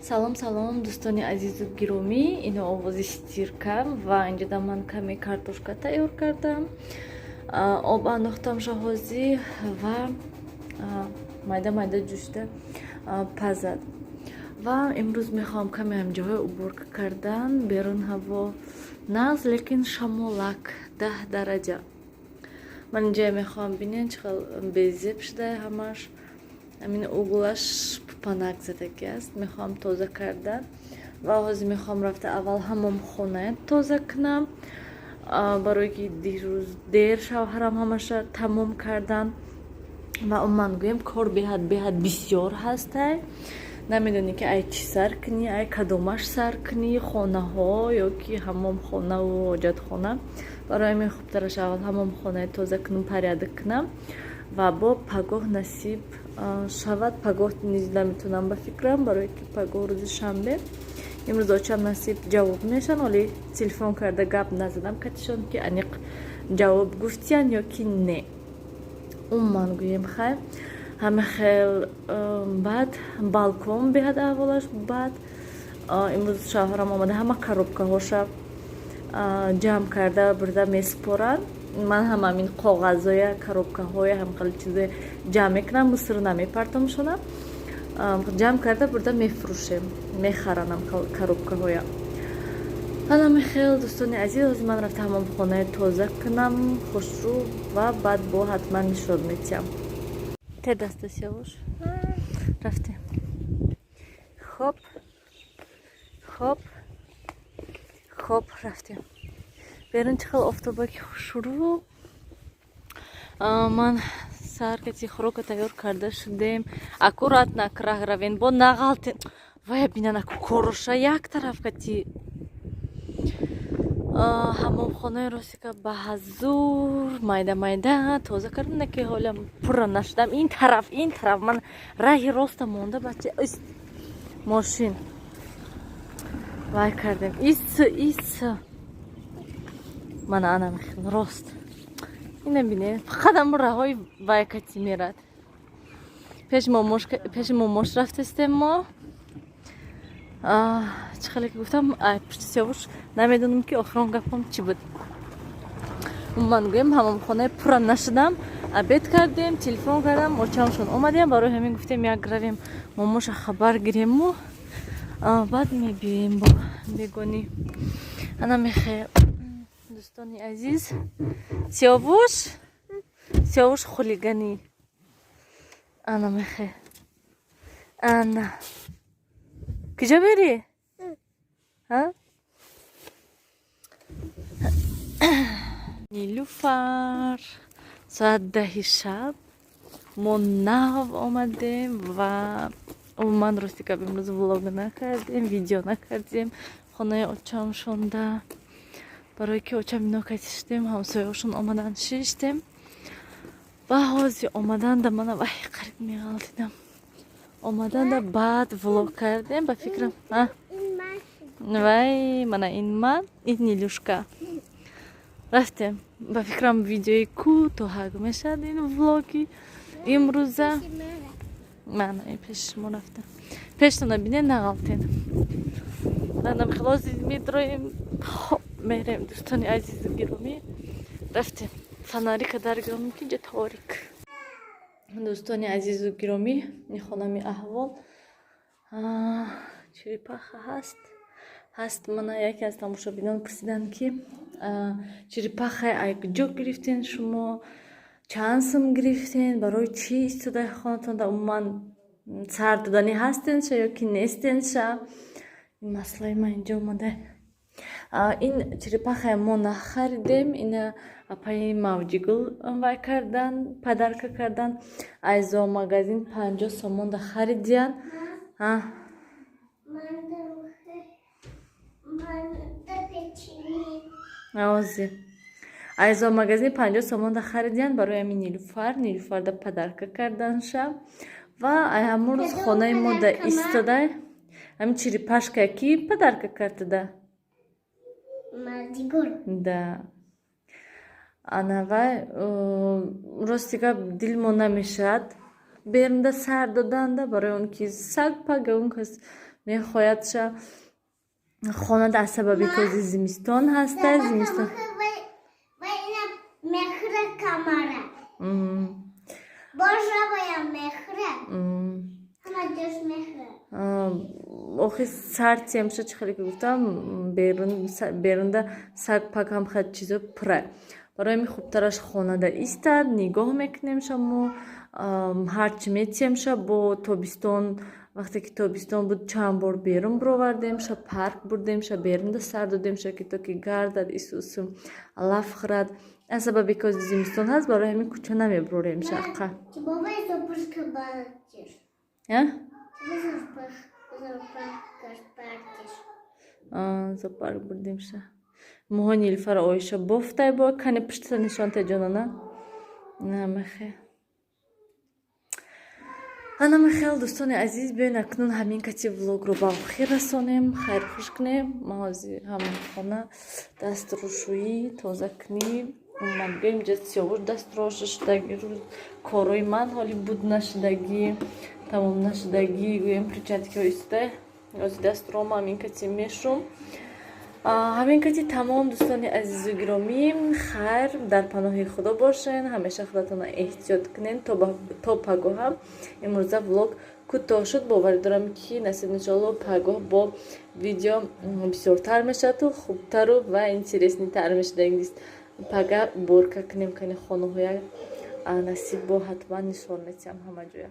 Салом, салом, дӯстони азизу гиромӣ. Ино овози стирка ва инҷода ман каме картошка тайёр кардам, об андохтам шаҳозӣ ва майда майда ҷӯшта пазад. Ва имрӯз мехоҳам каме ҳамҷоҳои уборка кардан. Берун ҳаво нағз, лекин шамолак, 10 дараҷа. Ман инҷая мехоҳам, бинен, чӣ хел безеб шуда ҳамаш. Ҳамин угл аш пупанак задагӣ аст, мехоҳам тоза кардан. Ва ҳозир мехоҳам рафта аввал ҳамомхоная тоза кунам, барое ки дирӯз дер шавҳарам ҳамаша тамом кардан. Ва умуман гӯем, кор беҳад беҳад бисёр ҳастай. Намедонӣ, ки ай чӣ сар кунӣ, ай кадомаш сар кунӣ, хонаҳо ё ки ҳамомхонаву ҳоҷатхона. Барои ҳамин хубтараш аввал ҳамомхонаи тоза кунам, порядок кунам ва бо пагоҳ насиб шавад. Пагоҳ низ наметавонам, ба фикрам, барое ки пагоҳ рӯзи шанбе. Имрӯз очам насиб ҷавоб мешан. Оли телефон карда гап назадам катишон, ки аниқ ҷавоб гуфтиян ё ки не. Умуман гӯем, хайр, ҳама хел баъд балкон беҳад аҳволаш бад. Имрӯз шавҳарам омада, ҳама коробка ҳоша ҷамъ карда бурда месупоранд. Ман ҳам ҳамин коғазоя, коробка ҳоя, ҳамхел чизое ҷамъ мекунам, мусор намепартомшона. Ҷамъ карда бурда мефурӯшем, мехаранам коробка ҳоя. Ҳанами хел, дӯстони азиз, ҳозир ман рафта ҳамомхонаи тоза кунам хушрӯ ва баъд бо ҳатман нишон метиҳам. Те даста, Сиёвуш, рафтем. Хоп, хоп, хоп, рафтем берун. Чӣ хел офтобаки хушрӯ. Ман саҳар кати хӯрока тайёр карда шудем. Аккуратно краҳ равен, бо нағалтен. Вая бинан, аку короша як тараф кати. Ҳамомхонаи ростика ба ҳазур майда майда тоза кардам, ки ҳолям пурра нашудам. Ин тараф, ин тараф ман раҳи роста монда. Бача, мошин вай кардем. Ис, ис, мана ана мехел рост. Ина бине, фақат ҳамн раҳои вай кати мерад. Пеши момош рафтастем мо. Чӣ хеле ки гуфтам, пушти Сиёвуш намедонам, ки охирон гапам чӣ буд. Умуман гӯем, ҳамомхонаи пурра нашудам. Обед кардем, телефон кардам, очамшон омадем. Барои ҳамин гуфтем, як равем, момоша хабар гирему баъд мебиёем бо бегонӣ. Ана мехе, дӯстони азиз. Сиёвуш, Сиёвуш, хулигани. Ана мехе, ана куҷо мерӣ? А? Нилуфар, соат 10-и шаб мо нав омадем. Ва умуман, рости гап, имрӯз влог накардем, видео накардем хонаи очам шонда, барое ки очам ино кати шудем, ҳамсояҳошон омадан, шиштем. Ва ҳозир омаданда мана, вай, қариб меғалтидам. Омаданда баъд влог кардем, ба фикрам. Вай, мана ин ман, ин Нилюшка. Рафтем. Ба фикрам, видеои кӯтоҳак мешавад ин влоги имрӯза. Мана пеши шумо рафтем, пештона бинед, нағалтен. Манам хелози медроем, мерем. Дӯстони азизу гиромӣ, рафтем. Фонарика даргиром, ки инҷа торик. Дӯстони азизу гиромӣ, мехонами аҳвол. Черепаха ҳаст, ҳаст. Мана яке аз тамошобинон пурсиданд, ки черепаха ай куҷо гирифтен шумо, чанд сум гирифтен, барои чӣ истодаи хонатонда, умуман сар доданӣ ҳастенша ё ки нестенша. Ин масъалаи ман инҷо омада. Ин черепаха мо нахаридем, ина апаи Мавҷигул вай кардан, подарка кардан. Ай зоомагазин 50 сомонда харидиян. Ози ай зоомагазини 50 сомонда харидиян барои ҳамин Нилуфар. Нилуфарда подарка карданша. Ва ай ҳамон рӯз хонаи мо да истода. Ҳамин черепашка ки подарка кардада? Да, ана вай. Рости гап, дилмо намешавад. Берунда сар доданда, барои он ки саг пага он кас мехоҳадша хонада, аз сабаби кози зимистон ҳаста, зимистон. Мехра камара. Божавая мехра. Ҳама ҷош мехра. Охи сартиамша, чӣ хеле ки гуфтам, берунда саг пак ҳам хел чизо пура. Барои ҳамин хубтараш хонада истад, нигоҳ мекунем шамо, ҳарчи метиҳемша. Бо тобистон, вақте ки тобистон буд, чанд бор берун бировардемша, парк бурдемша, берунда сар додемша, ки то ки гардад, исусу алаф хӯрад. Аз сабаби ки ҳозир зимистон ҳаст, барои ҳамин кӯча намебурорем шақа. Чи бобай зоопарка бардиш? А? Зоопарка бардиш. Зоопарк бурдемша. Муҳои Нилуфара Оиша бофтай, бо кани пуштата нишон те, ҷонона. Намахе. Анамахел, дӯстони азиз, биёен, акнун ҳамин кати влогро ба охир расонем, хайрхуш кунем. Ман ҳозир ҳамон хона дастрӯшӯӣ, тозакунӣ, умуман биёем, инҷа Сиёвуш дастроша шудаги, рӯз корҳои ман ҳоли буд нашудагӣ, тамом нашудагӣ, гӯем, перчаткиҳо истода. Ҳозир дастрома ҳамин кати мешум. Ҳамин кати тамом, дӯстони азизу гиромӣ. Хайр, дар паноҳи Худо бошен, ҳамеша худатонро эҳтиёт кунен. То пагоҳам. Имрӯза влог кӯтоҳ шуд, боварӣ дорам, ки насиб, иншоалло, пагоҳ бо видео бисёртар мешаваду хубтару ва интересныйтар мешуда. Пага уборка кунем, кани хонаҳоя насиб бо, ҳатман нишон метиҳам ҳама ҷоя.